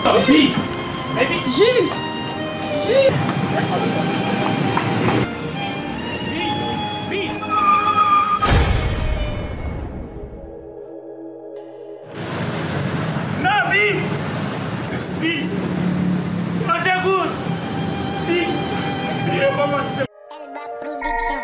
Bi. Jules. Jules. Bi. Bi. Non, Bi. Bi. Bi. Bi, comment. Elba Production.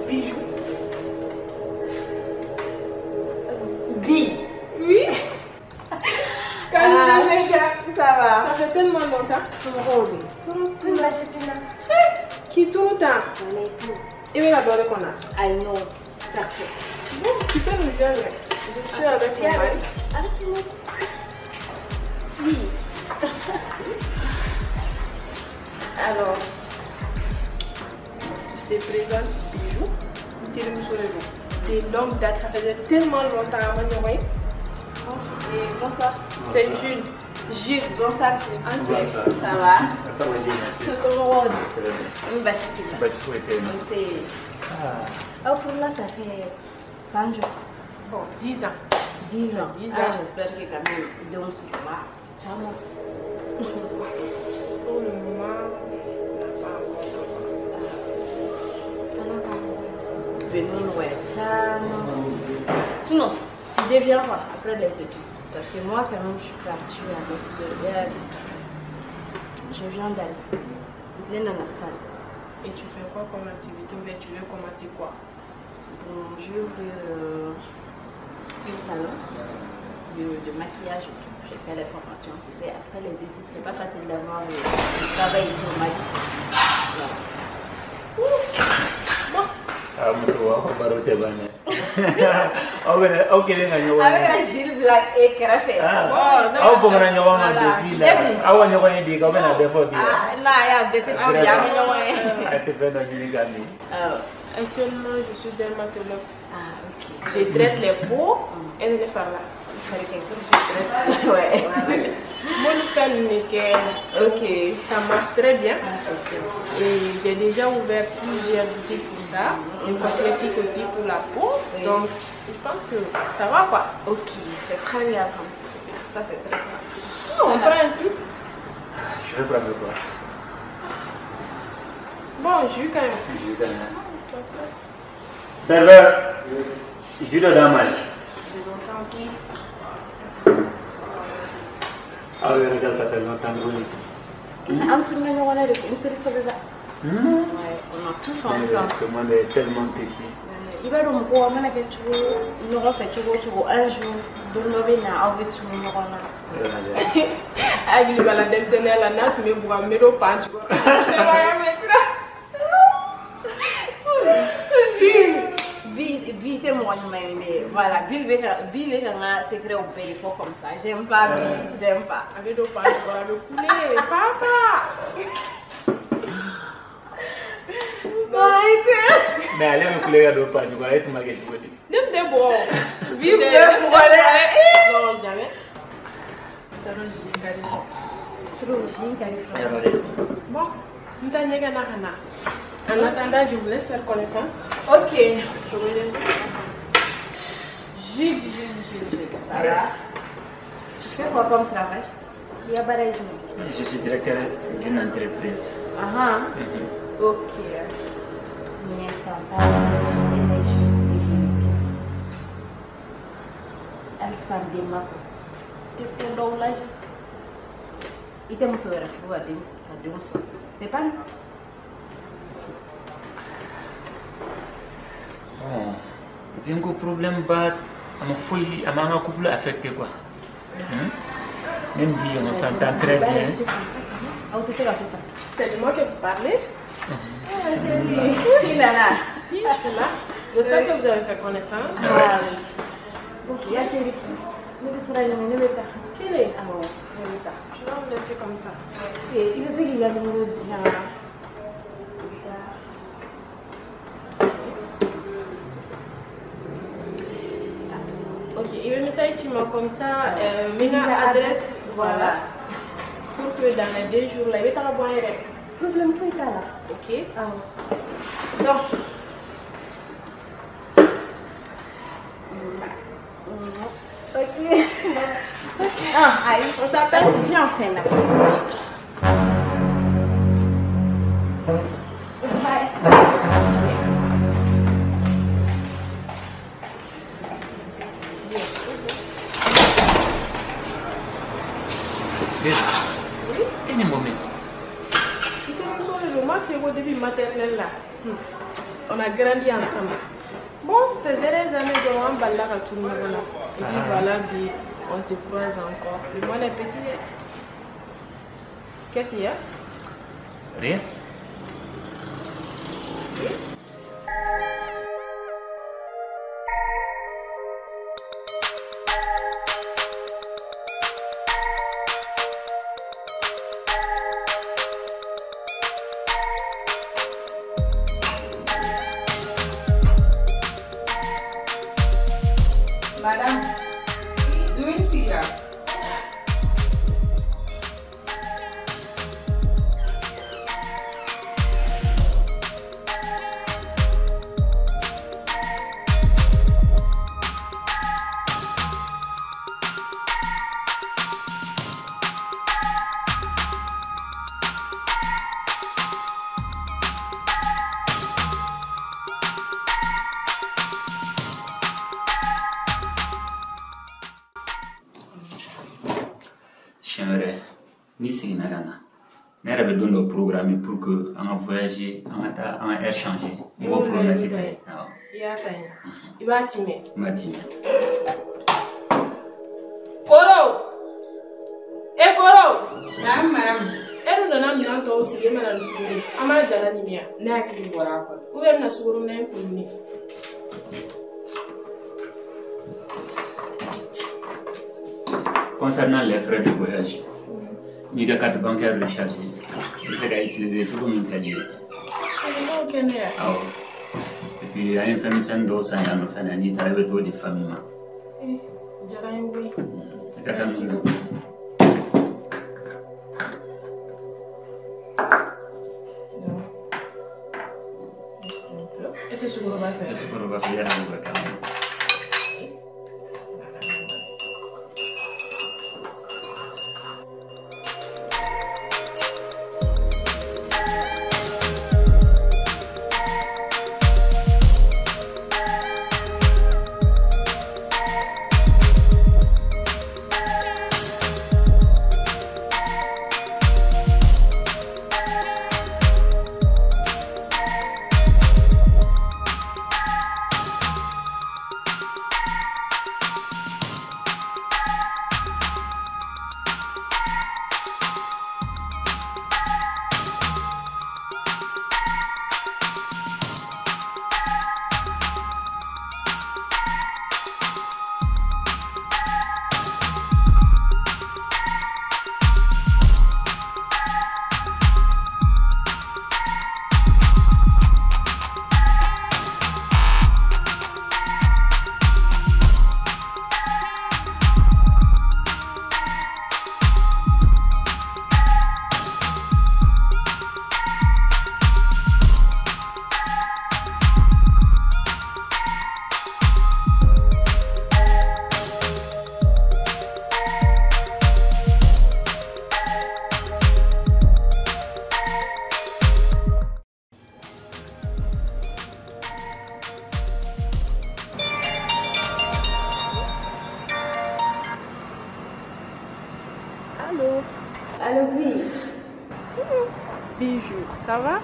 Bijou. Bi. Oui. Ça va. Ça fait tellement longtemps. Qui tout le temps. Et bien la qu'on a. I know. Parfait. Bon, tu peux nous joindre. Je suis avec toi. Avec tout le monde. Oui. Alors, je te présente Bijou. Des longues dates, ça faisait tellement longtemps avant de nous. Bonsoir. C'est Jules. Jules, bonsoir Jules. Bonsoir. Ça va? Ça va bien, merci. C'est. Ah, là, ça fait 100 jours. Bon, 10 ans. 10 ans. 10 ans. Ah, j'espère que quand même, donc, va. Ciao. Pour le moment, on n'a pas encore de. Sinon, tu deviens quoi après les études? Parce que moi, quand même, je suis partie à l'extérieur et tout. Je viens d'aller dans la salle. Et tu fais quoi comme activité ou bien tu veux commencer quoi? Bon, je vais ouvrir un salon de maquillage et tout. J'ai fait les formations, tu sais. Après les études, c'est pas facile d'avoir le travail ici au Mali. Voilà. Bon. Ah, ok, avec un Gilles Black et Karafe. Aw bɔgɔra ɲɔgɔn ma depuis la aw ka ɲɔgɔn ye bi k'aw bɛna bɛɛ fɔ bi. Ah non, a y'a bɛɛ tɛ fɔ bi, an bɛ ɲɔgɔn ye. A tɛ fɛn dɔ ɲini ka min. Actuellement, je suis dermatologue. Ah, ok. Je traite les peaux et les femmes. Je traite. Ouais. Moi, je fais le nickel. Ok. Ça marche très bien. Ah, c'est bien. Et j'ai déjà ouvert plusieurs boutiques pour ça. Une cosmétique aussi pour la peau. Oui. Donc, je pense que ça va quoi. Ok, c'est très bien. Ça, c'est très bien. Oh, on prend un truc. Je vais prendre quoi? Bon, jus quand même. Jus quand même. Serveur, jus de damage. Ah oui, regarde, ça fait longtemps que Ouais, on a tout fait ensemble. Ce monde est tellement petit. Il va donc voir, on a fait tout, il aura fait tout, un jour, don dɔ bɛ na aw bɛ tunu ɲɔgɔn na. Hakili b'a la denmisɛnninya la n'a tun bɛ bugɔ n bɛ dɔ pan jukɔrɔ. Bi tɛ mɔgɔ ɲuman ye dɛ. Voilà, Bi bɛ ka n ka secret bɛɛ de fɔ comme ça. J'aime pas Bi, j'aime pas. A bɛ dɔ pan jukɔrɔ a bɛ kule papa. Mais ale bɛ kule ka don pan jukɔrɔ e tun b'a kɛ cogo di? Ne tun tɛ bugɔ. Bi tun bɛ bugɔ dɛ. Non, jamais. Trop jus ka di. Trop jus ka di. Bon, n taa ɲɛgɛn na ka na. En attendant, je vous laisse faire connaissance. Ok. Je reviens. Jules, Jules, Jules, Jules. Ça va? Tu fais quoi comme travail? I ka baara ye jumɛn? Je suis directeur d'une entreprise. Ah, ok. Nin ye san 10 e ne hali san den ma sɔrɔ. I tɛ ko dɔw lajɛ. I tɛ muso wɛrɛ furu ka denw sɔrɔ. C'est pas nous. Bon, denko problème ba a ma foyi a m'an ka couple affecté quoi. Même bi on s'entend très bien. Aw tɛ se ka to tan. C'est de moi que vous parlez? Ah, chérie. Il est là. Si, je suis là. J'espère que vous avez fait connaissance. Ah, ok. Ma chérie, ne bɛ sira ɲini, ne bɛ taa. Kelen? Awɔ, ne bɛ taa. Tu vas me laisser comme ça. I bɛ se k'i ka numéro di yan. Comme ça. Ok, il veut message tu m'as comme ça, mina adresse, voilà. Pour que dans les 2 jours là, il va t'avoir un rêve. Problème foyi t'a la. Ok. Awɔ. Donc. Ok. Ah, ayi, on s'appelle. Viens enfin là. Bye. Oui. E ni mun bɛ? I terimuso de don, n m'a f'i ye ko depuis maternelle la. On a grandi ensemble. Bon, ces dernières années, dɔrɔn an balila ka tunu ɲɔgɔn na. Et puis voilà, bi, on se croise encore. Le monde est petit. Qu'est-ce qu'il y a? Rien. Madame, dumuni sigira. Siɲɛ wɛrɛ n'i seginna ka na, ne yɛrɛ bɛ don dɔ programmer pour que an ka voyager, an ka taa an ka air changer. N b'o promesse ta ye. Awɔ. I y'a ta ye. I b'a timɛ. N b'a timɛ. Koro! E Koro! Naamu madame. E dun nana minɛn tɔw sigi, e ma na ni sukaro ye. An b'a jala ɲimi yan. Ne hakili bɔra a kɔnɔ. Ou bien e bɛna sukaro minɛn in kuru ne. Concernant les frais de voyage, n'i ka carte bancaire rechargée, i bɛ se ka utiliser cogo min ka di ye. Awɔ. Et puis an ye fɛn misɛnnin dɔw san yan nɔ fɛnɛ, n'i taara i bɛ t'o di famille ma. Diyara n ye koyi. I ka kan n'o. E tɛ sukoroba fɛ? N tɛ sukoroba fɛ, i yɛrɛ b'o kɛ. Allô, oui. Bijou, ça va?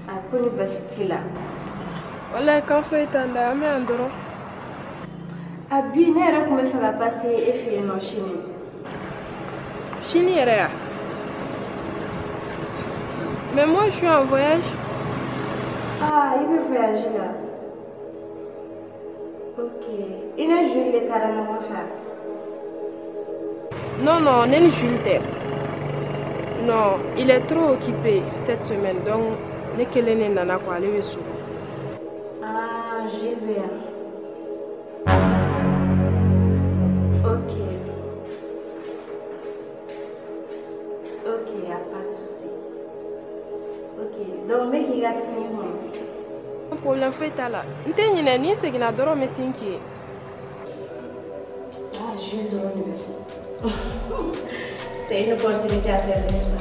A ko ni basi t'i la. Walayi k'an foyi t'an da, an bɛ yan dɔrɔn. A bi ne yɛrɛ tun bɛ fɛ ka passer e fɛ yen nɔ sini. Sini yɛrɛ ya? Mais moi je suis en voyage. Ah, i bɛ voyage la. Ok. I ni Jules de taara ɲɔgɔn fɛ? Non, non, ne ni Jules tɛ. Non, il est trop occupé cette semaine, donc ne kelen de nana quoi, ale bɛ so. Ah, Jules bɛ yan. Ok. Ok, y a pas de souci. Ok, donc n bɛ k'i ka sini kɔnɔ. Problème foyi t'a la. N tɛ ɲinɛ, ni n seginna dɔrɔn n bɛ sin k'i ye. Ah, Jules dɔrɔn de bɛ so. C'est une opportunité à saisir ça.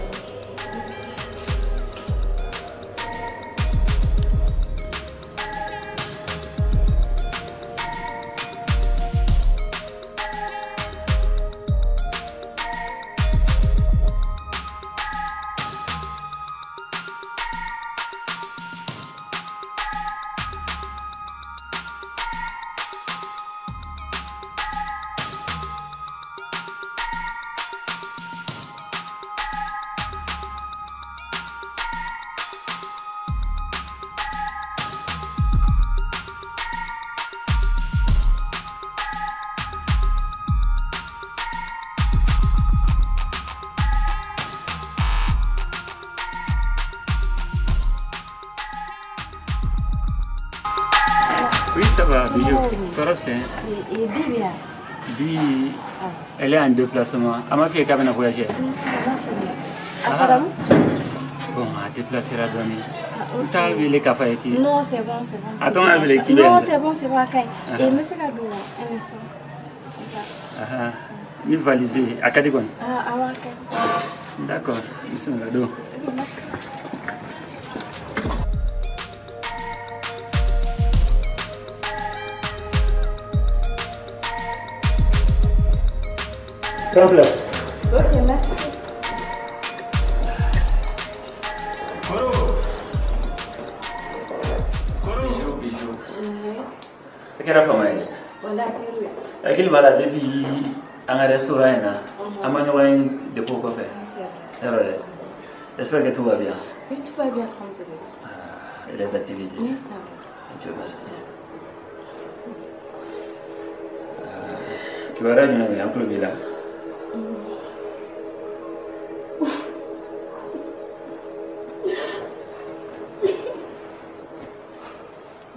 Oui, ça va, Bijou. Tɔɔrɔ tɛ. Et Bi bien. Bi, elle est en déplacement. A m'a f'i ye k'a bɛna voyager. Ah. Bon, a déplacera dɔɔni. N t'a wele k'a fɔ a ye k'i. Non, c'est bon, c'est bon. A tɔgɔ wele k'i bɛ. Non, c'est bon, c'est bon, a ka ɲi. Et n bɛ se ka don un instant. Ah, ni valise a ka di kɔni. Ah, awɔ, a ka ɲi. D'accord, bisimila don. Prends place. Ok, merci. Koro. Koro. Bijou, bijou. A kɛra fama ye dɛ. Wala a kɛra o ye. Hakili b'a la depuis an ka restaurant in na, an ma ɲɔgɔn ye depuis o kɔfɛ. Yɔrɔ dɛ. J'espère que tout va bien. Oui, tout va bien, alhamdoulilah. Ah, et les activités? Oui, ça va. Dieu merci. Kibaruya jumɛn bɛ yen? An tulo b'i la.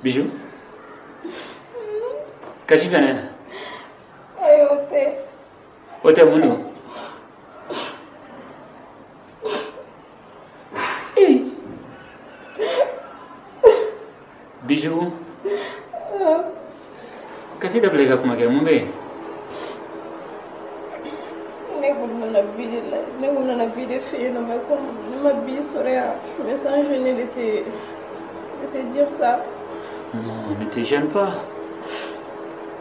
Bijou? Kasi fɛnɛ? Ayi, o tɛ. O tɛ mun don? Ee! Bijou? Kasi dabila i ka kuma kɛ, mun bɛ yen? Ne kun nana Bi de la, ne kun nana Bi de fɛ yen nɔ, mais comme ne ma Bi sɔrɔ yan, je me sens gênée de te dire ça. Non, ne te gêne pas.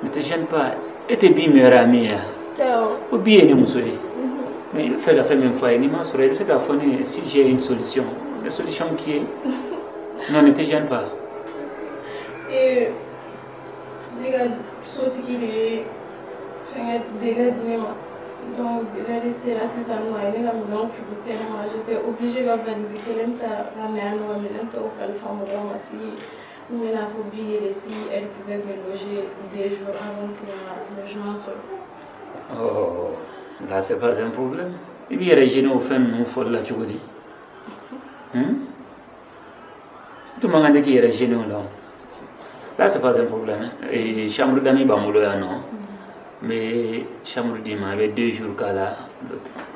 Ne te gêne pas. E tɛ Bi meilleure amie ye. Awɔ. O Bi ye ne muso ye. Mais i bɛ fɛ ka fɛn min fɔ a ye, n'i m'a sɔrɔ i bɛ se k'a fɔ ne ye si j'ai une solution. La solution qui est? Non, ne te gêne pas. Et ne ka sotigi de ye fɛngɛ délai di ne ma. Donc délai de sera sisan nɔ, a ye ne ka minɛnw fili kɛnɛ ma. J'étais obligée ka valise kelen ta ka na yan nɔ ka minɛn tɔw kalifa mɔgɔw ma si n bɛna fɔ Bi ye si elle pouvait me loger 2 jours avant que ma logement sɔrɔ. Oh, là c'est pas un problème. I b'i yɛrɛ gêner o fɛn ninnu fɔli la cogo di? I tun man kan tɛ k'i yɛrɛ gêner o la. Là c'est pas un problème. Et chambre d'amis b'an bolo yan nɔ. N bɛ chambre d'i ma, i bɛ 2 jours k'a la.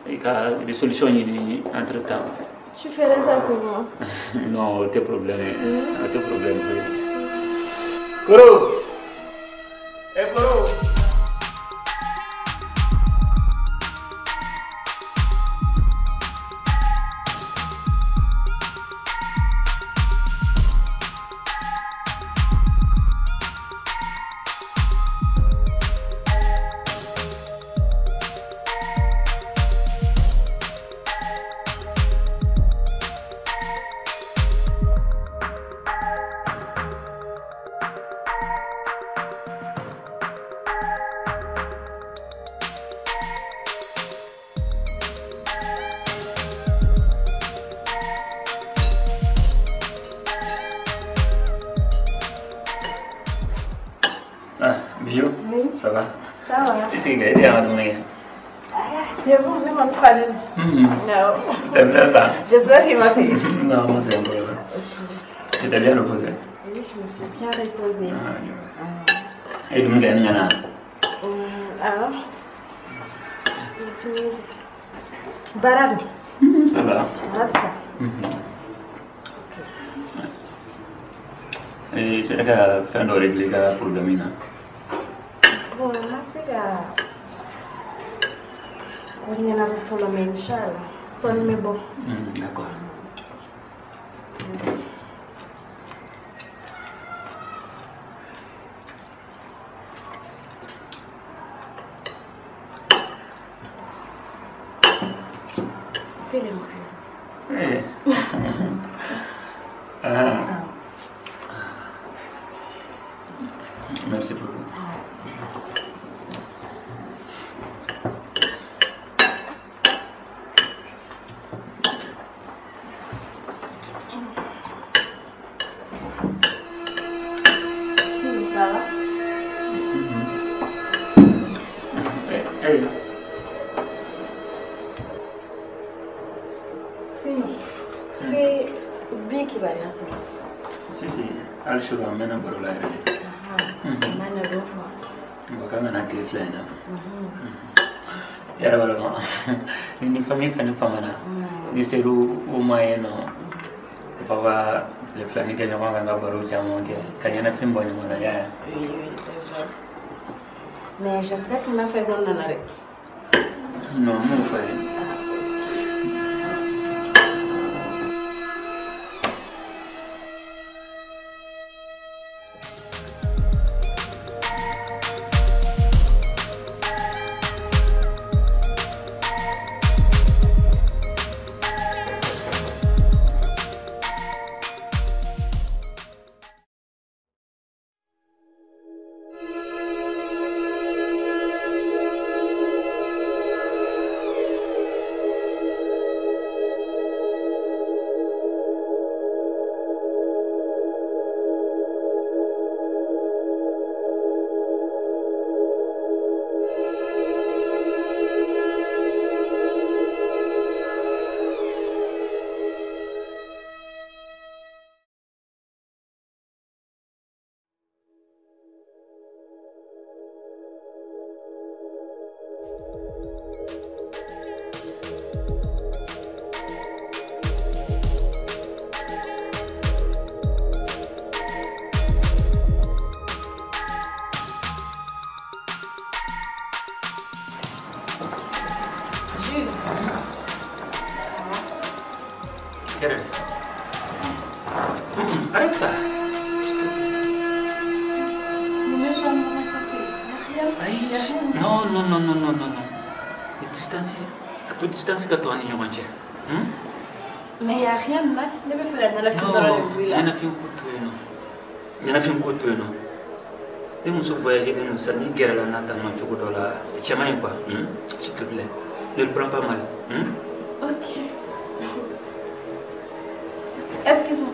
I ka i bɛ solution ɲini entre temps. Tu ferais ça pour moi? Non, o tɛ problème ye. O tɛ problème foyi. Koro! Eh Koro! Ça va? Ça va. Est-ce que c'est un donné? C'est bon, je m'en fais. Non. T'aimes bien ça? J'espère qu'il m'a fait. Non, moi c'est un peu. Tu t'es bien reposé? Oui, je me suis bien reposée. Ah, et donc, il y en a. Alors? Barade. Ça va. Ça. Et c'est la fin de régler le problème. Bon, c'est que. On y en a pour le même Sonne bon. D'accord. Merci beaucoup. Ça va? Hey. Mais bien qu'il va rien sur. Si si, alshuba mena borola yɛrɛ. Mana dɔ fɔ. Mɔgɔ kan ka na tile fila in na. Yɛrɛ b'a dɔn ni famille fɛnɛ famana ni ser'u u ma yen nɔ f'a ka tile filanin kɛ ɲɔgɔn kan ka baro caman kɛ ka ɲɛnafin bɔ ɲɔgɔn na y'a ye. Oui, oui, c'est vrai. Mais j'espère qu'il m'a fait bon nana dɛ. Non, m'o fɔ ye. Arrête ça. Non, non, non, non, non, non, non. La distance, à toute distance que toi, ni Mais il n'y a rien de mal. Ne me fais rien. Il y en a fait un coup de tout, non. Il y en a fait un coup de tout, non. Les musos voyager dans nos salles, ni guerre la nata, non, tu vois, là, chamain quoi, s'il te plaît. Ne le prends pas mal. Ok. Excuse-moi.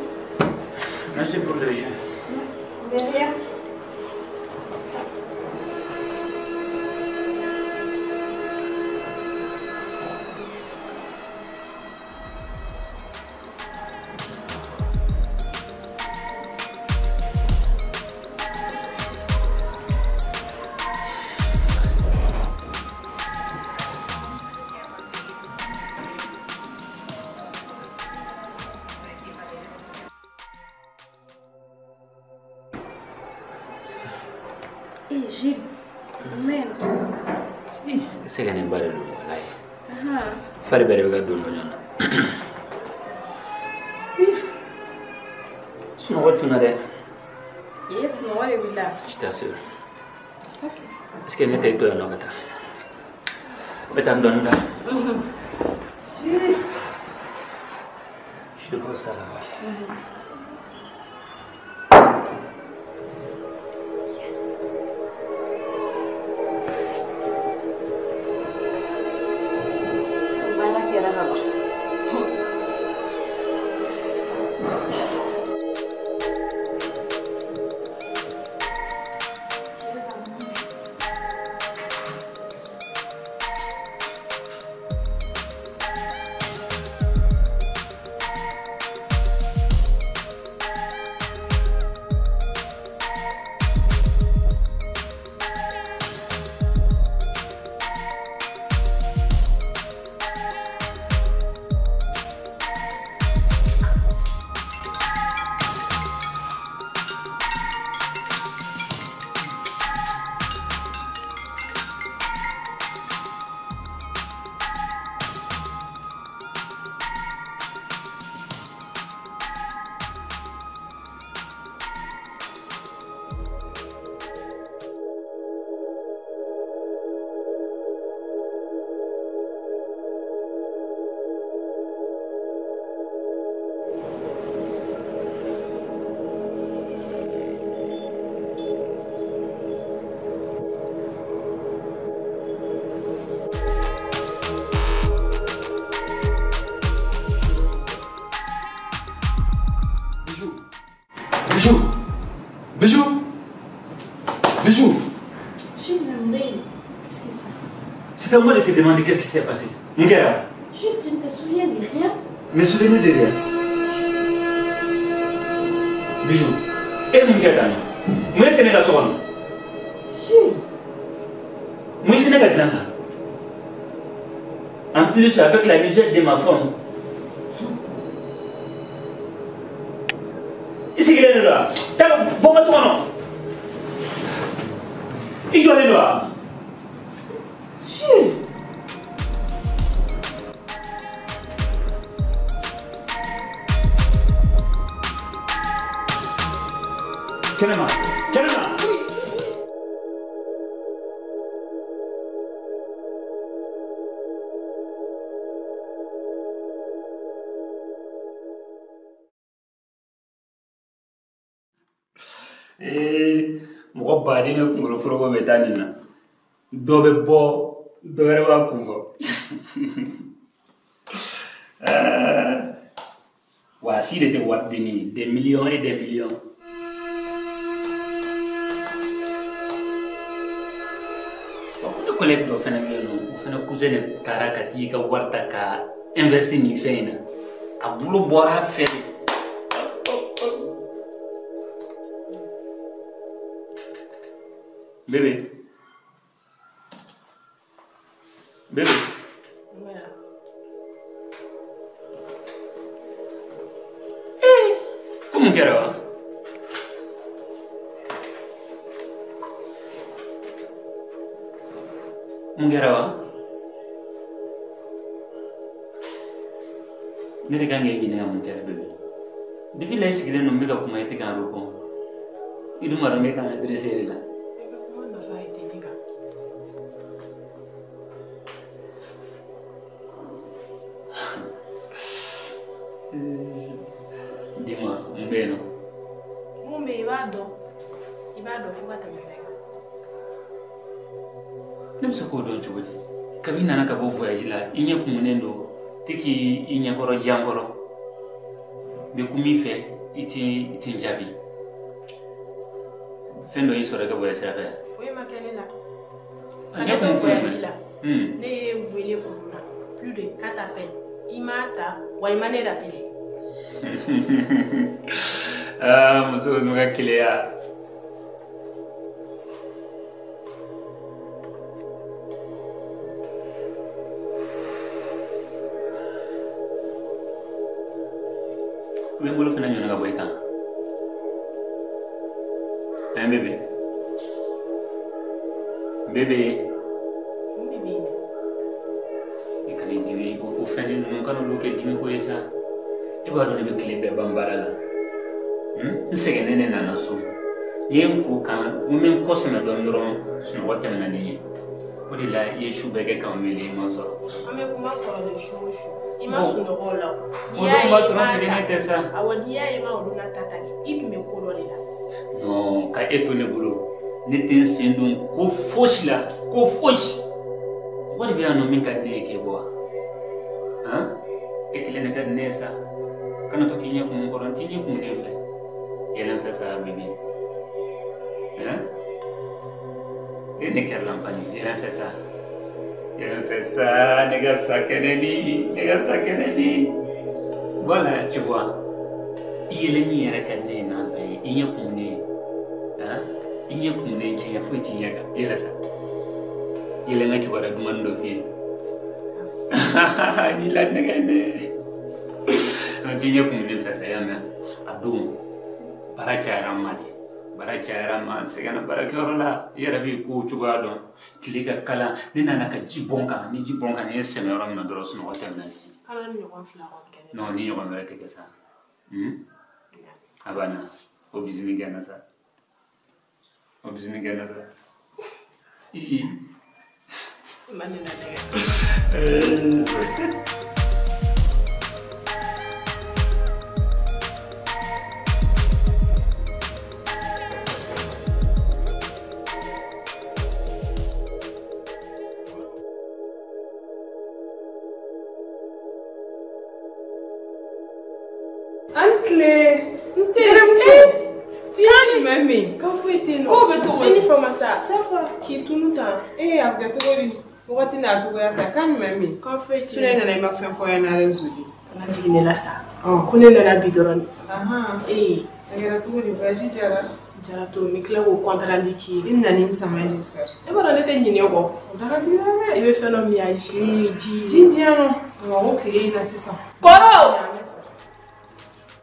Merci pour le jeu. De rien. Gilles, men. Se ka nin ba de don walayi. Fari bɛɛ de bɛ ka don dɔ ɲɔgɔn na. Sunɔgɔ cunna dɛ. I ye sunɔgɔ de wuli la. Je t'assure. Est-ce que ne tɛ i to yan nɔ ka taa? N bɛ taa n dɔɔnin da. Je te pose ça là-bas. C'est à moi de te demander qu'est-ce qui s'est passé. Ngera. Jules, tu ne te souviens de rien? Me souvenir de rien. Bijou. Et Ngera. Moi, c'est Sénégal Sorono. Jules. Moi, c'est Sénégal Zanga. En plus, avec la musette de ma femme. Ici, il est là. T'as bon, Sorono. Il doit aller là. Jules. Kenema, Kenema. Eh, mɔgɔ baden ne kunkolo foroko bɛ taa nin na. Dɔ bɛ bɔ, dɔ wɛrɛ b'a kun bɔ. Wa a si de tɛ wari denni ye, des millions et des millions. Wa ko ne collègue dɔ fɛnɛ bɛ yen nɔ, o fɛnɛ cousin de taara ka t'i ka wari ta ka investir nin fɛn in na. A bolo bɔra a fɛ de. Bébé. Bébé. Voilà. Eh, comment kɛra? Mun kɛra wa? Ne de kan k'e ɲininka mun kɛra bébé. Depuis la i sigilen don n bɛ ka kuma i tɛ k'an répond. I dun b'a dɔn n bɛ k'an adressé de la. Dis-moi, mun bɛ yen nɔ? Mun bɛ yen, i b'a dɔn. I b'a dɔn fo ka tɛmɛ fɛn kan. Ne bɛ se k'o dɔn cogo di? Kabi i nana ka bɔ voyage la, i ɲɛ kumunen don, tɛ k'i ɲɛkɔrɔ diya n kɔrɔ. N bɛ kuma i fɛ, i tɛ n jaabi. Fɛn dɔ y'i sɔrɔ i ka voyage sira fɛ? Foyi ma kɛ ne la. Ka ne to voyage la, ne ye wele olu la plus de 4 appels. I m'a ta, wa i ma ne rappeler. Ah, muso ninnu ka keleya. U bɛ n bolo fana ɲɔni ka bɔ i kan. Hein, bébé? Bébé. Mun de bɛ yen? I kana i dimi, o fɛn ninnu kana olu kɛ dimi ko ye sa. I b'a dɔn ne bɛ tile bɛɛ ban baara la. N sɛgɛnnen ne nana so. N ye n ko kan, n bɛ n kɔ sɛmɛ dɔɔnin dɔrɔn sunɔgɔ tɛmɛna ni n ye. O de la i ye su bɛɛ kɛ k'an wele i ma sɔrɔ. An bɛ kuma kɔrɔlen su o su. I ma sunɔgɔ o la o. O dun b'a sɔrɔ n sɛgɛnnen tɛ sa. Awɔ, n'i y'a ye i ma olu n'a ta ta kɛ, i tun bɛ ko dɔ de la. Non, ka e to ne bolo. Ne tɛ n sen don ko fosi la, ko fosi. Mɔgɔ de bɛ yan nɔ min ka di ne ye k'e bɔ wa? Han? E kelen de ka di ne ye sa. Kana to k'i ɲɛ kumu n kɔrɔ, n t'i ɲɛ kumunen fɛ. Yɛlɛ n fɛ sa bébé. Hein? E ne kɛra lanfani, yɛlɛ n fɛ sa. Yɛlɛ n fɛ sa, ne ka sa kɛnɛni, ne ka sa kɛnɛni. Voilà, tu vois. I yɛlɛnni yɛrɛ ka di ne ye n'a bɛɛ ye, i ɲɛ kumunen ye. Hein? I ɲɛ kumunen tiɲɛ foyi t'i ɲɛ kan. Yɛlɛ sa. Yɛlɛ n ka kibaruya dumani dɔ f'i ye. N'i latigɛ ne. N t'i ɲɛ kumunen fɛ sa, i y'a mɛn? A don, baara cayara n ma de. Baara cayara n ma, n sɛgɛnna baarakɛyɔrɔ la. I yɛrɛ b'i kow cogoya dɔn. Tile ka kalan, ne nana ka ji bɔn kan. Ni ji bɔn kan, ni ye sɛmɛ yɔrɔ min na dɔrɔn sunɔgɔ tɛmɛna ni ye. Ala ni ɲɔgɔn fila kɔni kɛ ne. Non, ni ɲɔgɔn wɛrɛ tɛ kɛ sa. A banna. O bisou min kɛ n na sa. O bisou min kɛ n na sa. I. I ma ne ladege. Mami, Ka foyi tɛ yen nɔ. Ko bɛ cogo di? I ni fama sa. Ça va. K'i tunu tan. Eh, a bɛ kɛ cogo di? Wagati n'a cogoya ta kan jumɛn min? K'a foyi t'i la. Sinɛ nana i ma fɛn fɔ n ɲɛna dɛ Zodi. Kana jigin ne la sa. Ko ne nana bi dɔrɔn de. Ee. A kɛra cogo di voyage diyara? Diyara trop n bɛ tila k'o compte rendu k'i ye. I nana ni sama ye j'espère. E b'a dɔn ne tɛ ɲinɛ kɔ. O da ka di dɛ. I bɛ fɛn dɔ min yan jus ji. Ji di yan nɔ. Bamakɔ tile in na sisan. Kɔrɔ!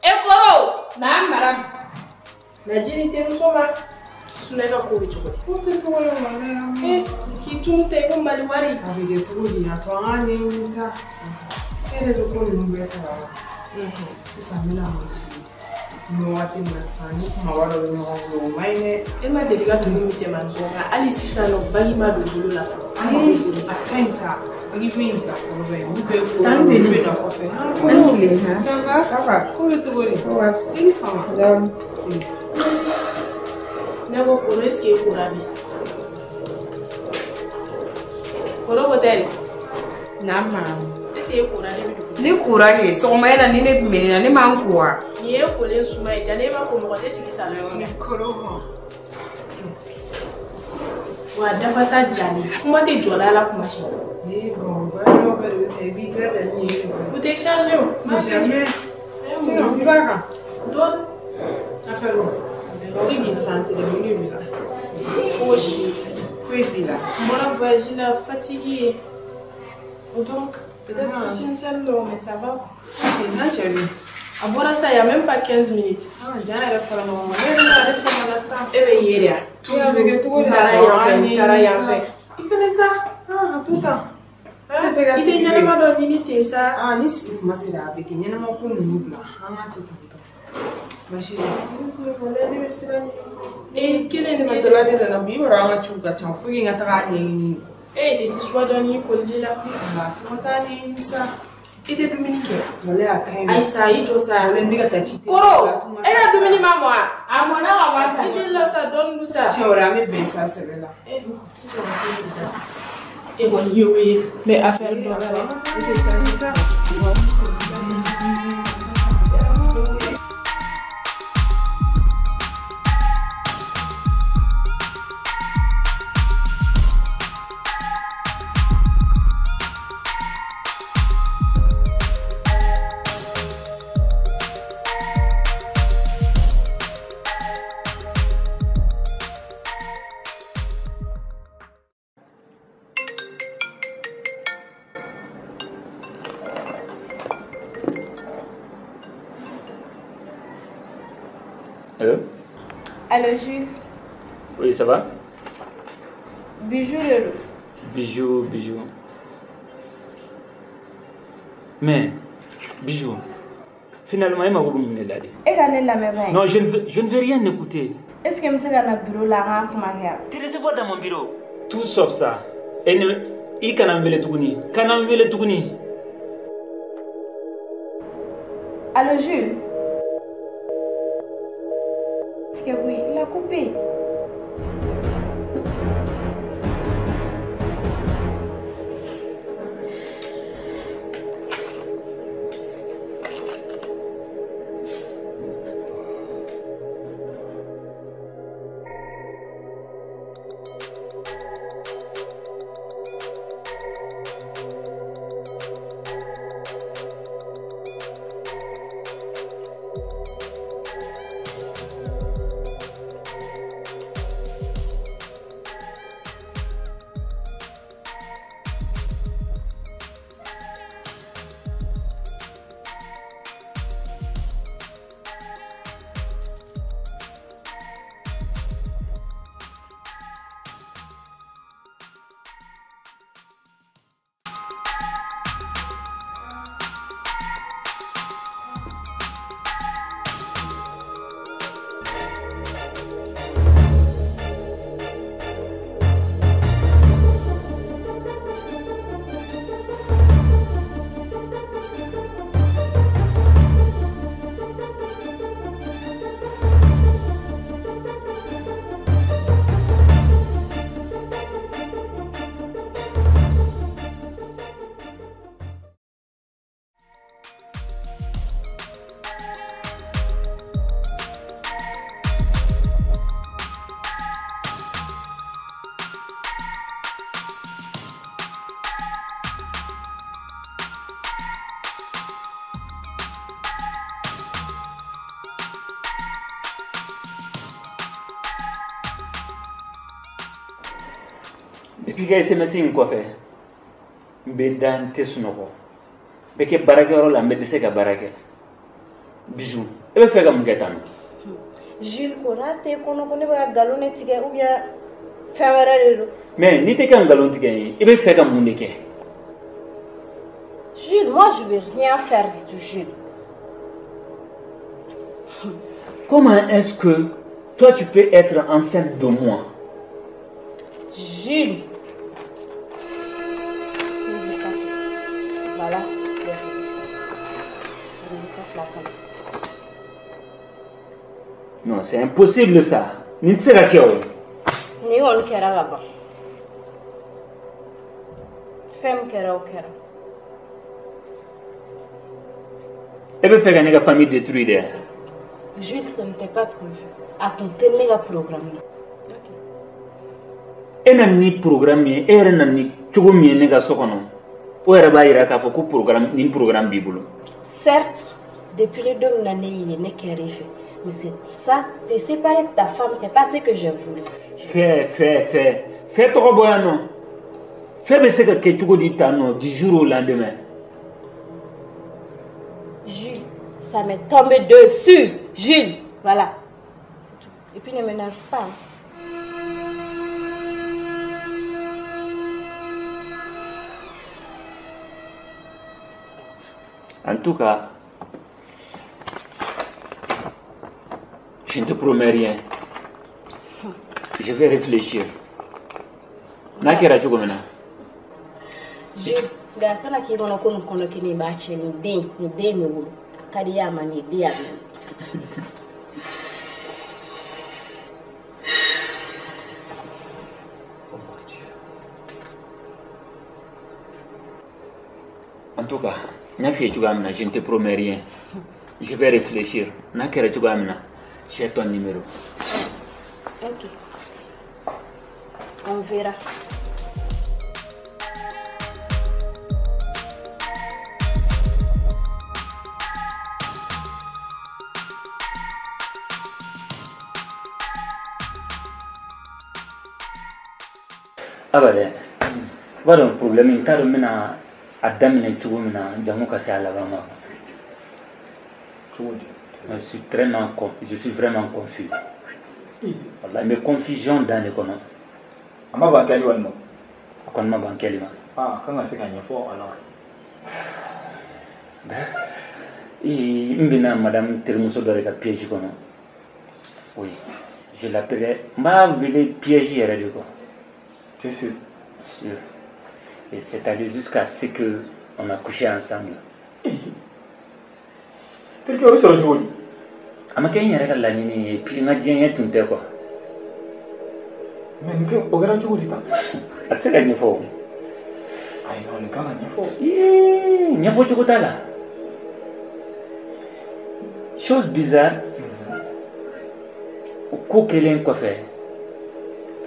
E kɔrɔ! Naam madame. Na ji ni terimuso ma. Sinɛ ka ko bɛ cogo di? Ko tɛ cogo la walayi. Ee k'i tunu tɛ i ko Mali wari. A bɛ kɛ cogo di a to an k'a ɲɛɲini sa. E yɛrɛ bɛ ko ninnu bɛɛ kalama. Sisan n bɛna mun f'i ye. Nin wagati min na sisan ni kumaba dɔ bɛ ɲɔgɔn bolo o man ɲi dɛ. E ma deli ka tulu misɛnmanin bɔ nka hali sisan nɔ bagi ma don bolo la fɔlɔ. Ayi a ka ɲi sa. Bagi ko in bila fɔlɔ ba ye olu bɛɛ ko Tan teli. olu bɛ na kɔfɛ. An tile ha. Ça va? Ça va. Ko bɛ cogo di? Ko ka fisa. I ni fama. Dɔɔni. Ne ko kɔrɔ est-ce que e kora bi? Kɔrɔ ko tɛ de. Naam madame. Est-ce que e kora ne bɛ dugu? Ne kora kɛ sɔgɔma e la ni ne tun bɛ ne na ne m'an ko wa? Nin ye kolen suma ye ja ne ma ko mɔgɔ tɛ sigi salon kɔnɔ. Kɔrɔ hɔn. Wa dafasa jalen kuma tɛ jɔda la kuma si. Ee bon baara bɛɛ de bɛ taa i b'i jilaja ni yen. U tɛ changer o. Jamais. Sinon i b'a kan. Dɔɔni. Affaire o. I k'i santi de mun de b'i la? Fosi. Foyi t'i la. N bɔra voyage la fatiguée. Donc peut-être souci misɛnnin dɔw mais ça va. Ok n'a cɛ dun? A bɔra sa il y a même pas 15 minutes. Ah ja yɛrɛ fara ɲɔgɔn kan. Ne yɛrɛ ale fama la sa. E bɛ ye de wa? Toujours. A bɛ kɛ cogo di? N taara yan fɛ n taara yan fɛ. I fɛnɛ sa. Ah a to tan. I tɛ ɲɛnama dɔ ɲini ten sa. Ah ni sigi kuma sera a bɛ kɛ ɲɛnama ko ninnu bila an k'a to tan tɔ. Basi ne bɛ siran ɲɛ. Ee kelen de Tɛmɛtɔla de nana bi i b'a dɔn an ka ciw ka ca fo n ka taga a ɲɛɲini. E tɛ jisuba dɔ ɲini koliji la. Wala tɔgɔ t'a ɲɛɲini sa. I tɛ dumuni kɛ. Walayi a ka ɲi. Ayi sa i jɔ sa. Walayi n bɛ ka taa ci. Koro e ka dumuni ma mɔ wa? A mɔna ka ban I delila sa dɔɔni dun sa. Siɲɛ wɛrɛ an bɛ bɛn sa sɛbɛ la. E kɔni y'o ye mais affaire dɔ la. I tɛ changer sa. Allô? Allô Jules? Oui, ça va? Bijou Lelo. Bijou, Bijou. Mais, Bijou, finalement, il m'a dit là. Non, je ne veux rien écouter. Est-ce que je suis dans le bureau là? Tu recevoir dans mon bureau. Tout sauf ça. Et ne, il can't me le Kana me le tougni. Allô Jules? Oui, il a coupé. Depuis ka SMS in kɔfɛ, n bɛ n da n tɛ sunɔgɔ. N bɛ kɛ baarakɛyɔrɔ la, n bɛ dɛsɛ ka baara kɛ. Bijou, e bɛ fɛ ka mun kɛ tan nɔ? Jules, ko n'a t'e kɔnɔ ko ne bɛ ka nkalon de tigɛ ou bien fɛn wɛrɛ de don. Mais n'i tɛ ka nkalon tigɛ n ye, i bɛ fɛ ka mun de kɛ? Jules, moi je vais rien faire du tout, Jules. Comment est-ce que toi tu peux être enceinte de moi? Jules. Résultat. Voilà les résultats. Résultat flagrant. Non, c'est impossible ça. Nin tɛ se ka kɛ o. Nin kɔni kɛra ka ban. Fɛn min kɛra o kɛra. E bɛ fɛ ka ne ka famille détruire dɛ. Jules, ce n'était pas prévu. A tun tɛ ne ka programme na. E nana ni programme ye, e yɛrɛ nana ni cogo min ye ne ka so kɔnɔ, o yɛrɛ b'a yira k'a fɔ ko programme nin programme b'i bolo. Certes, depuis le don min na ne y'i ye, ne kɛra i fɛ. Mais c'est ça, te séparer de ta femme, c'est pas ce que j'ai voulu. Fɛ fɛ fɛ fɛ tɔgɔ bɔ yan nɔ. Fɛ bɛ se ka kɛ cogo di tan nɔ du jour au lendemain? Jules, ça m'est tombé dessus. Jules, voilà. C'est tout. Et puis ne m'énerve pas. Hein. En tout cas, je ne te promets rien. Je vais réfléchir. N'a kɛra cogo min na. Jules, nka kana k'i kɔnɔ ko nin kɔnɔ kelen in b'a tiɲɛ nin den bɛ wolo. A ka di i ye a man di i ye, den y'a minɛ. En tout cas, n y'a f'i ye cogoya min na, je ne te promets rien. Je vais réfléchir. N'a kɛra cogoya min na, j'ai ton numéro. Ok. On verra. Aba dɛ, i b'a dɔn problème n t'a dɔn n bɛna a daminɛ cogo min na jango ka se a laban ma. Cogo di? Je suis vraiment confus. Walahi, n bɛ confusion dan de kɔnɔ. A ma ban kɛli walima? A kɔni ma ban kɛli ma. Ah, a kan ka se ka ɲɛfɔ alors. Bref, n bɛna madame terimuso dɔ de ka piège kɔnɔ. Oui, je l'appelais, n b'a wele piège yɛrɛ de quoi. Tu es sûr? Sûr. Et c'est allé jusqu'à ce que on a couché ensemble. Terikɛ, o bɛ sɔrɔ cogo di? A ma kɛ n yɛrɛ ka laɲini ye, puis n ka diɲɛ tun tɛ quoi. Mais nin kɛ o kɛra cogo di tan? A tɛ se ka ɲɛfɔ o. Ayi non, nin kan ka ɲɛfɔ. Ii, ɲɛfɔ cogo t'a la. Chose bizarre, o ko kɛlen kɔfɛ,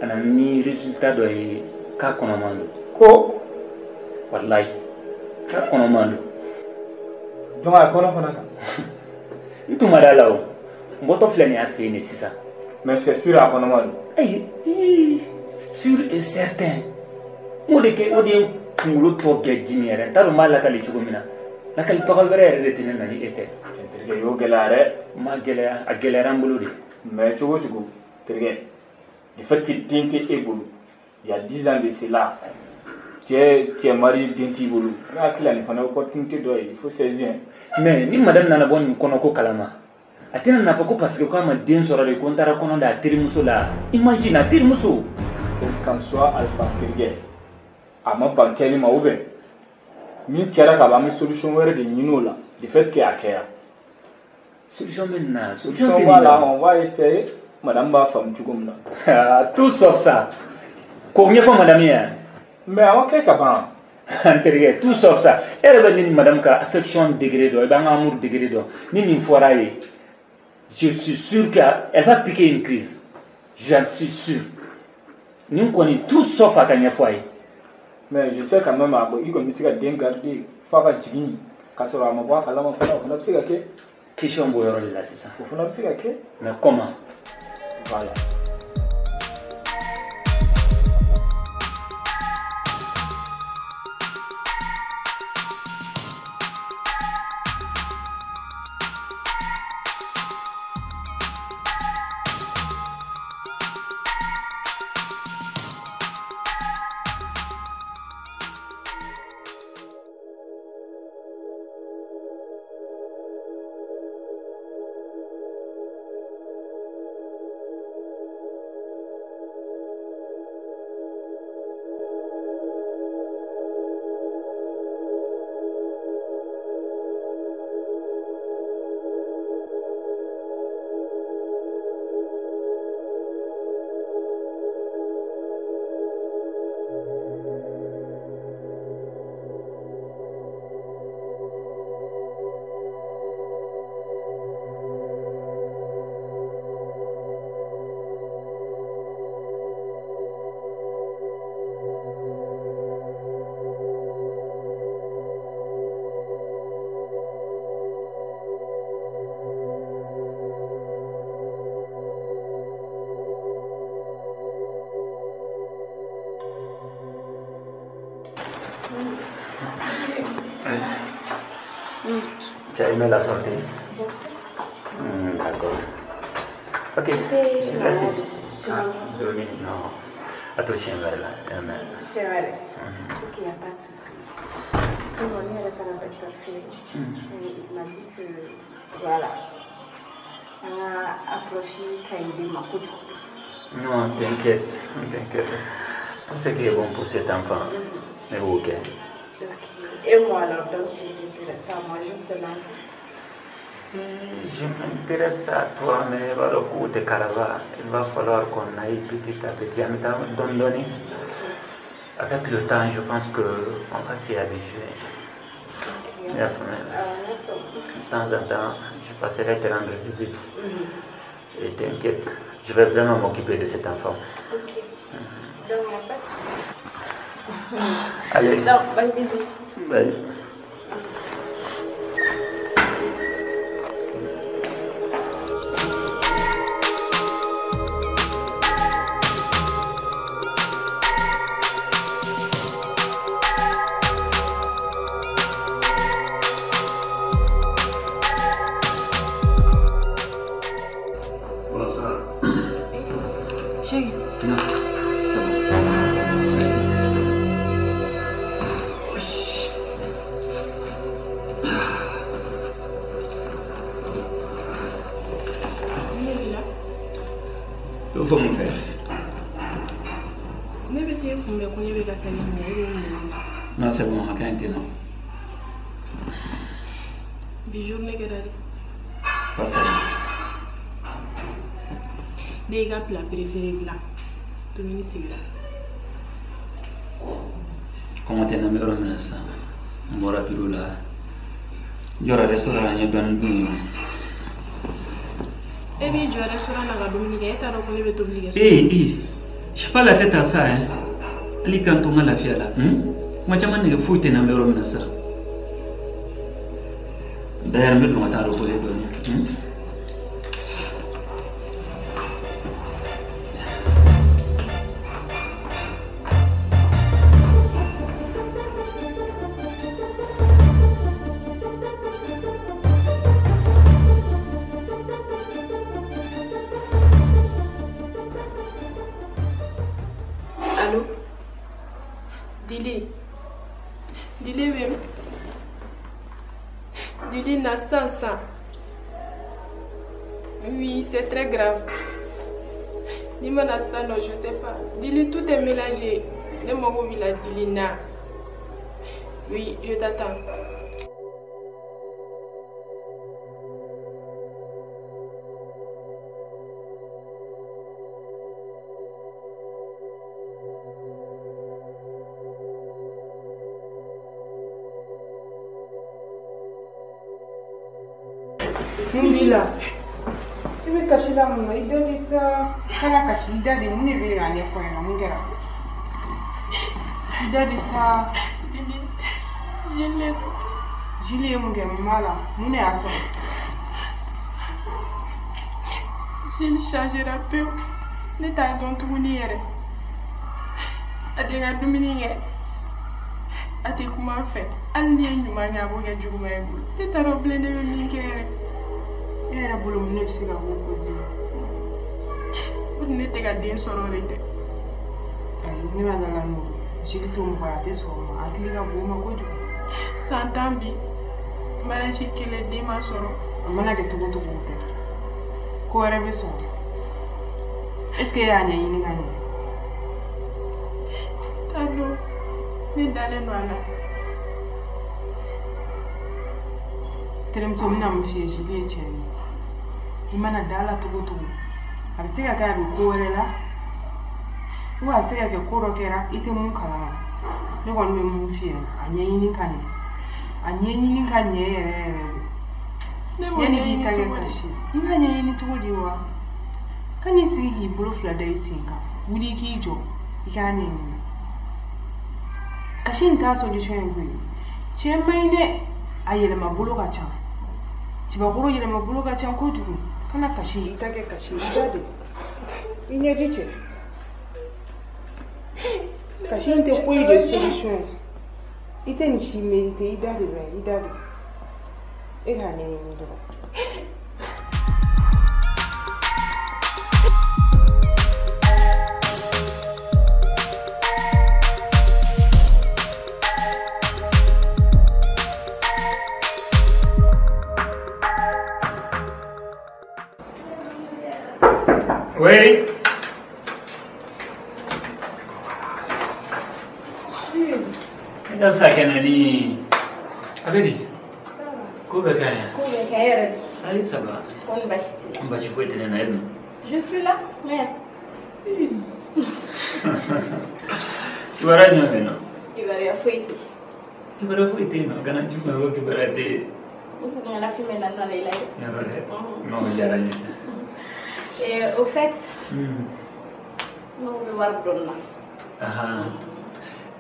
a nana ni résultat dɔ ye k'a kɔnɔman don. Ko? Walayi, k'a kɔnɔman don. Donc a ye kɔnɔ fana ta? N tun ma da la o. N bɔtɔ filɛ nin y'a fɛ yen de sisan. Mais c'est sûr a kɔnɔman don. Ayi, sûr et certain. N k'o de kɛ, o de ye n kunkolo tɔ bɛɛ dimi yɛrɛ. N t'a dɔn n b'a lakali cogo min na. Lakalibaga wɛrɛ yɛrɛ de tɛ ne na ni e tɛ. Terikɛ, y'o gɛlɛya dɛ. N ma gɛlɛya, a gɛlɛyara n bolo de. Mais cogo o cogo, terikɛ, du fait que den tɛ e bolo, il y a 10 ans de cela, tu es marié, den t'i bolo. Ne hakili la nin fana ye opportunité dɔ ye, il faut saisir. Mais ni madame nana bɔ nin kɔnɔko kalama, a tɛna n'a fɔ ko parce que k'a ma den sɔrɔ de ko n taara kɔnɔ da a terimuso la. Imagine a terimuso. Quel qu'en soit Alpha, terikɛ, a ma ban kɛli ma ou bien min kɛra ka ban, an bɛ solution wɛrɛ de ɲini o la, du fait que a kɛra. Solution bɛ nin na, solution tɛ nin b'a na. la, on va essayer. Madame b'a faamu cogo min na. Tout sauf ça. K'o ɲɛfɔ madame ye. Mais a ma kɛ ka ban. N terikɛ, tout sauf ça. E yɛrɛ bɛ ne ni madame ka affection degré dɔn, i b'an ka amour degré dɔn. Ni nin fɔra ye, je suis sûr qu'elle va piquer une crise. J'en suis sûr. Nin kɔni, tout sauf a ka ɲɛfɔ a ye. Mais je sais quand même, a i kɔni bɛ se ka den garder f'a ka jigin k'a sɔrɔ a ma bɔ a kalama fana, o fana bɛ se ka kɛ. Question b'o yɔrɔ de la sisan. O fana bɛ se ka kɛ. Mais comment? Voilà. Tu as aimé la sortie? Bien sûr. D'accord. Ok, je te laisse ici. Tu vas non. Attends, je suis là. C'est vrai. Ok, il n'y a pas de souci. Souvent, il est à la il m'a dit que, voilà, on a approché Kaïdé Makutu. Non, t'inquiète, t'inquiète. Tout ce qui est bon pour cet enfant est ok. Ok. Et moi alors, donc tu ne t'intéresses pas à moi, juste l'enfant? Si je m'intéresse à toi, mais le coup de Karaba, il va falloir qu'on aille petit à petit, à donner. Avec le temps, je pense qu'on va s'y habituer. Ok. De temps en temps, je passerai te rendre visite. Et t'inquiète, je vais vraiment m'occuper de cet enfant. Ok. Donc, il n'y a pas de souci. Allez. Donc, bonne visite. Bye. Bonsoir. Chérie. Non, c'est bon. Merci. Il faut me faire. Non, c'est bon, rien n'est non. Pas ça. Ne ka plat préféré là. Dumuni sigira. Kɔngɔ tɛ n na, n bɛ yɔrɔ min na sisan, n bɔra bureau la, n jɔra restaurant la, n ye dɔɔnin dun yen. E b'i jɔ restaurant la ka dumuni kɛ, e t'a dɔn ko ne bɛ tobili kɛ so. Eh, j'ai pas la tête à ça, hein. Hali k'an to n ka lafiya la, kuma caman nege foyi tɛ n na, n bɛ yɔrɔ min na sisan. D'ailleurs, n bɛ don ka taa reposer dɔɔnin. Allô? Dili. Dili, oui. Dili n'a 100. Oui, c'est très grave. Ni ça, non, je sais pas. Dili, tout est mélangé. Ne m'en la Dili na. Oui, je t'attends. Mun b'i la? I bɛ kasi la mun na? I da de sa. Kana kasi, i da de. Mun de bɛ yen k'a ɲɛfɔ n ɲɛna? Mun kɛra? I da de sa. Jili. Jili ye mun kɛ? Mun b'a la? Mun de y'a sɔrɔ? Jili changera pewu. Ne t'a dɔn tuguni yɛrɛ. A tɛ n ka dumuni kɛ. A tɛ kuma n fɛ. Hali ni ye ɲuman kɛ, a b'o kɛ juguman ye bolo. Ne t'a dɔn bilen ne bɛ min kɛ yɛrɛ. E yɛrɛ bolo mun de bɛ se ka k'o ko di? O ne tɛ ka den sɔrɔ de tɛ. Ayi, ne ma da la n'o ye. Jili t'o mɔgɔ ye, a tɛ sɔn o ma. A hakili ka bon o ma kojugu. San 10 bi, mariage kelen den ma sɔrɔ. A mana kɛ cogo o cogo o tɛ. Ko wɛrɛ bɛ sɔrɔ. Est ce que e y'a ɲɛɲini ka ɲɛ? T'a dɔn, ne dalen don a la. Terimuso, n bɛna mun f'i ye? Jili ye tiɲɛ ye. I mana da la cogo o cogo, a bɛ se ka kɛ a bɛ ko wɛrɛ la, ou a bɛ se ka kɛ ko dɔ kɛra i tɛ mun kalama. Ne kɔni bɛ mun f'i ɲɛna, a ɲɛɲini ka ɲɛ. A ɲɛɲini ka ɲɛ yɛrɛ yɛrɛ de. Yanni k'i ta kɛ kasi ye. I b'a ɲɛɲini cogo di wa? Kan'i sigi k'i bolo fila da i sen kan. Wuli k'i jɔ, i k'a ɲɛɲini. Kasi in t'a solution ye koyi. Cɛ man ɲi dɛ. A yɛlɛma bolo ka ca. Cɛbakɔrɔ yɛlɛma bolo ka ca kojugu. Kana kasi, i ta kɛ kasi, i da de. I ɲɛji cɛ. Kasi in tɛ foyi de solution ye. I tɛ nin si mérité, i da de bɛ, i da de. E k'a ɲɛɲini dɔrɔn. Oui. Ina kenani. Abedi. Ko bɛ ka ɲi? Ko bɛ ka yɛrɛ. Ayi ça va. Ko ni baasi t'i la? Baasi foyi tɛ ne na, e dun? Je suis là. Mais. Kibaruya jumɛn bɛ yen nɔ? Kibaruya foyi tɛ. Kibaruya foyi tɛ yen nɔ, kana ju kɔnɔ ko kibaruya tɛ yen. N kun nana fɛn bɛ na nɔ la i la dɛ. Yɔrɔ dɛ. Non, o diyara n ye. Et au fait, n mago bɛ wari dɔɔni na. Ahan.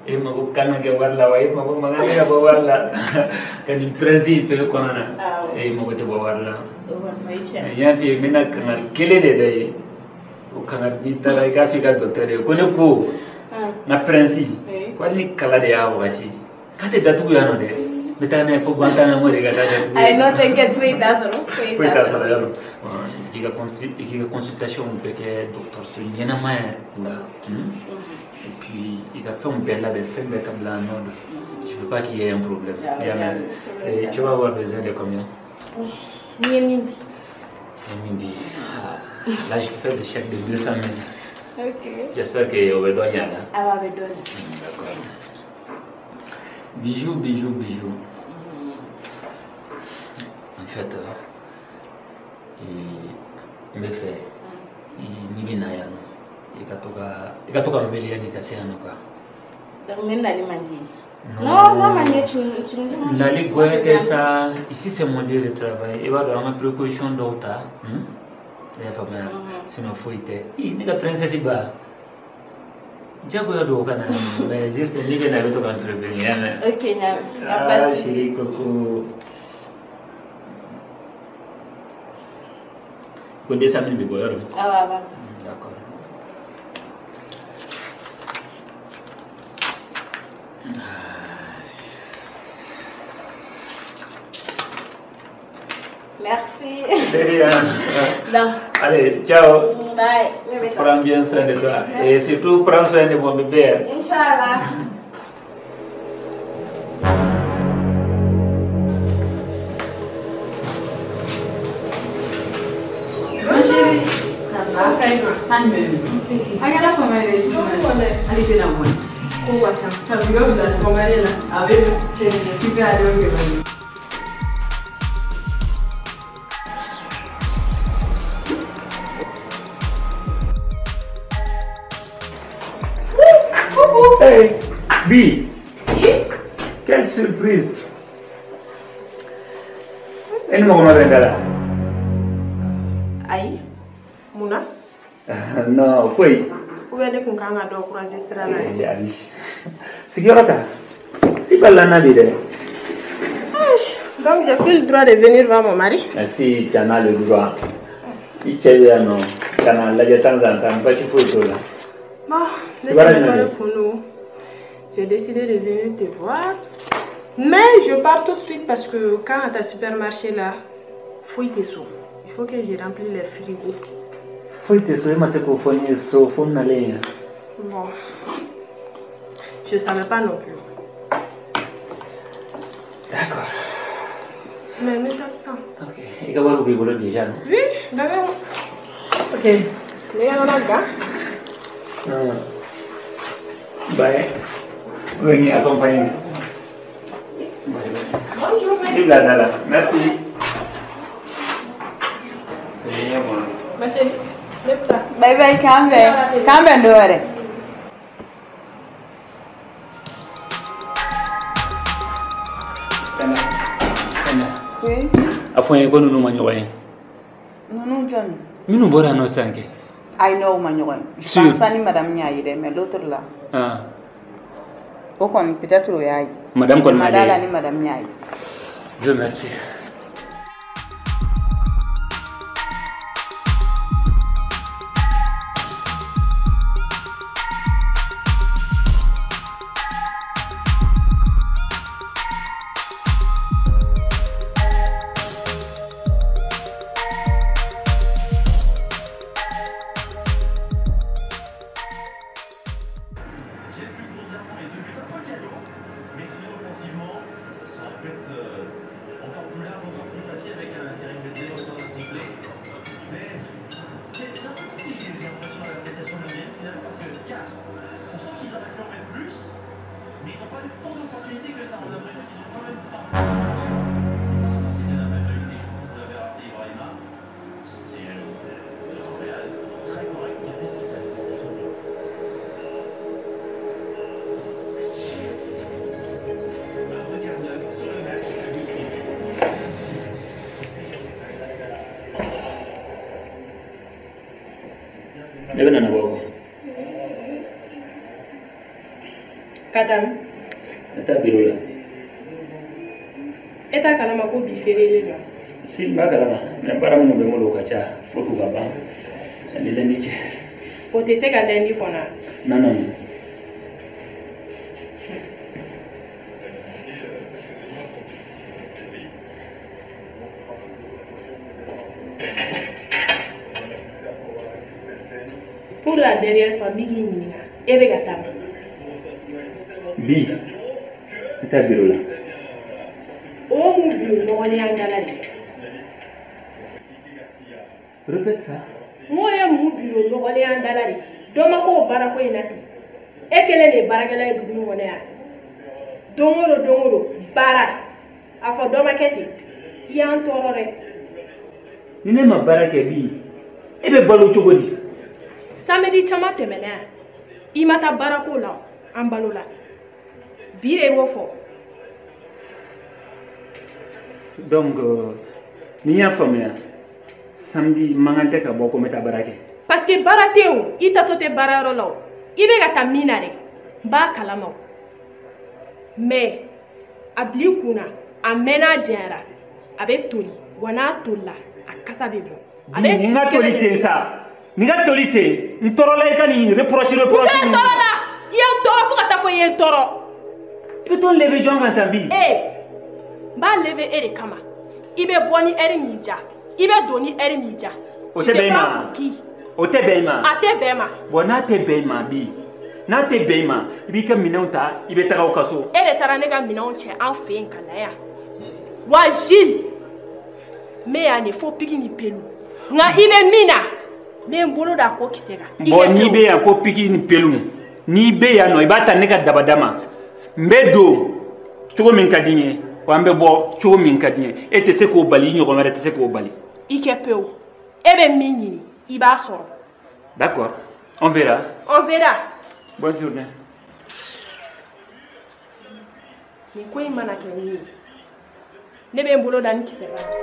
E mago kan ka kɛ wari la wa e mago man kan ka bɔ wari la ka nin prince in to e kɔnɔ na e mago tɛ bɔ wari la. O kɔni o ye tiɲɛ ye. N y'a f'i ye n bɛna kangari kelen de da ye o kangari n'i taara i k'a f'i ka docteur ye ko ne ko n ka prince ko hali ni kala de y'a wagasi k'a tɛ datugu yan nɔ dɛ n bɛ taa n'a ye fo Guantanamo de ka taa datugu. Ayi non t'inquiète foyi t'a sɔrɔ. Foyi t'a sɔrɔ yɔrɔ i k'i ka consultation bɛɛ kɛ dɔgɔtɔrɔso ɲɛnama yɛrɛ la. Et puis, il a fait un bel label, fait un bel câble en ordre. Je ne veux pas qu'il y ait un problème. Et tu vas avoir besoin de combien? Mindi. Mindi. Là, je fais le chèque de 200 000. Ok. J'espère qu'il y a là. Ah, ouais, donne. D'accord. Bijoux, bijoux, bijoux. En fait, il me fait. Il n'y a rien. I ka to ka n wele yanni i ka se yan nɔ quoi. Donc n bɛ nali man di. Non, non, man di, tu me demandes. Nali goya tɛ sa, ici c'est mon lieu de travail. I b'a dɔn an ka précaution dɔw ta. I y'a faamuya? Sinon foyi tɛ. I ne ka princesse ba. Jagoya don o ka na mais juste n'i bɛ na i bɛ to ka n prévenir, i y'a mɛn? Ok, n y'a mɛn. Y a pas de souci. Ah chérie coco. Ko 200 000 bɛ bɔ yɔrɔ? Awɔ, a b'a bɔ. D'accord. Merci. De rien. Non. Allez, ciao. Bye. Prends bien soin de toi. Et surtout, prends soin de mon bébé. Inch'Allah. Ma chérie. Ça va? Hey, Bi, quelle surprise! E ni mɔgɔ ma bɛn da la? Ayi, mun na? Non, foyi. Ou bien ne kun kan ka dɔ croiser sira la ye. Ayi, sigiyɔrɔ ta. I balila n na bi dɛ. Donc j'ai plus le droit de venir voir mon mari. Merci, tu en as le droit. I cɛ bɛ yan nɔ, ka na lajɛ temps en temps, basi foyi t'o la. Bon, ne tɛmɛtɔ de kun don. J'ai décidé de venir te voir. Mais je pars tout de suite parce que quand à ta supermarché là, foyi tɛ so. Il faut que je remplisse les frigos. Foyi tɛ so, e ma se k'o fɔ ne ye so fo n nalen yan. Bon, je savais pas non plus. D'accord. Mais ne taa sisan. Ok, i ka wari b'i bolo déjà non? Oui, d'accord. Ok. Ne yɛrɛ gan. Bye. Venez accompagner. Bye bye. Bonne journée. Vive la Dala. Merci. Ma chérie, lève-toi. Bye bye, k'an bɛn. K'an bɛn dɔ wɛrɛ. Oui. A fɔ n ye ko ninnu ma ɲɔgɔn ye. Ninnu jɔn? Minnu bɔra yan nɔ sisan kɛ. Ayi, n'o ma ɲɔgɔn ye. Je pense pas ni madame y'a ye dɛ, mais l'autre là. Ah. O kɔni peut-être o y'a ye. Madame kɔni ma da la ni madame y'a ye. Dieu merci. Ne bɛ na bɔ. Ka taa min? Ne taa bureau la. E t'a kalama ko bi feerelen don? Si, n b'a kalama, mais baara minnu bɛ n bolo o ka ca, fo k'u ka ban ani lundi cɛ. O tɛ se ka lundi kɔnɔ wa? Non, non, non. Pour la dernière fois, n bɛ k'i ɲininka, e bɛ ka taa min? Bi, ne taa bureau la. O mun bureau nɔgɔlenya da la de? Répète ça. N ko ye mun bureau nɔgɔlenya da la de? Dɔ ma k'o baarako in na ten. E kelen de ye baarakɛla ye dugu in kɔnɔ yan. Don o don, don o don, baara. A fɔ dɔ ma kɛ ten. I y'an tɔɔrɔ dɛ. Ni ne ma baara kɛ bi, e bɛ balo cogo di? Samedi caman tɛmɛna yan. I ma taa baarako la, an balo la. Bi de b'o fɔ. Donc, ni n y'a faamuya, samedi man kan tɛ ka bɔ ko n bɛ taa baara kɛ. Parce que baara tɛ yen o, i tatɔ tɛ baarayɔrɔ la o. I bɛ ka taa min na dɛ, n b'a kalama o. Mais a bil'i kun na, a mɛnna a janyara, a bɛ toli, wa n'a tolila, a kasa bɛ bɔ. A bɛ Nin ka toli ten sa. Nin ka toli ten, n tɔɔrɔla i ka nin reproche reproche. N fɛnɛ tɔɔrɔla, i ye n tɔɔrɔ fo ka taa fɔ i ye n tɔɔrɔ. I bɛ t'o lever jɔn kan tan bi? Ee, n b'a lever e de kama. I bɛ bɔ ni heure min diya, i bɛ don ni heure min diya. O tɛ bɛn i ma. O tɛ bɛn i ma. A tɛ bɛn ma. Bon, n'a tɛ bɛn i ma bi, n'a tɛ bɛn i ma, i b'i ka minɛnw ta, i bɛ taga aw ka so. E de taara ne ka minɛnw cɛ an fɛ yen ka na yan. Wa Jules, n bɛ yan de fo piki ni pelu. Nka i bɛ min na, n bɛ n bolo da ko kisɛ kan. Bon, n'i bɛ yan fo piki ni pelu, n'i bɛ yan nɔ, i b'a ta ne ka dabada ma. N bɛ don cogo min ka di n ye, wa n bɛ bɔ cogo min ka di n ye. E tɛ se k'o bali, i ɲɔgɔn wɛrɛ tɛ se k'o bali. I kɛ pewu. E bɛ min ɲini, i b'a sɔrɔ. D'accord, on verra. On verra. Bonne journée. Nin ko in mana kɛ min ye, ne bɛ n bolo da ni kisɛ kan.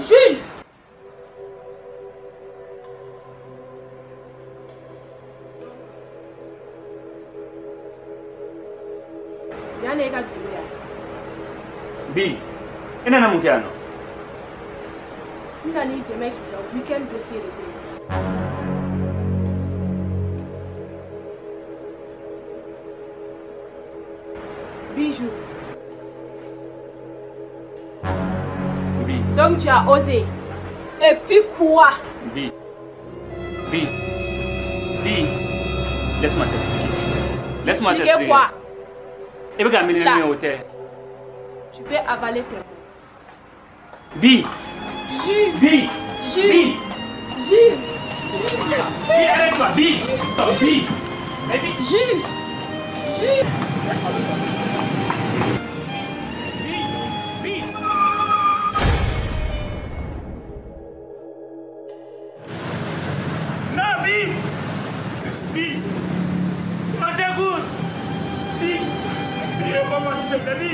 Jules! Yan ne ka bureau ya? Bi, i nana mun kɛ yan nɔ? N nan'i dɛmɛ k'i ka week-end dossier de kɛ. Bijou. Bi. Donc tu as osé. Et puis quoi? Bi. Bi. Bi. Laisse-moi t'expliquer. Laisse-moi t'expliquer. Quoi? I bɛ ka miiri ni min ye o tɛ. Tu peux avaler tes mots. Bi. Jules. Bi. Jules. Bi. Jules. Bi, arrête-toi. Bi. Bi. Bi. Jules. Jules. Bi. Bi. Non, Bi. Bi. On s'écoute. Bi. Bi, comment tu fais, Bi?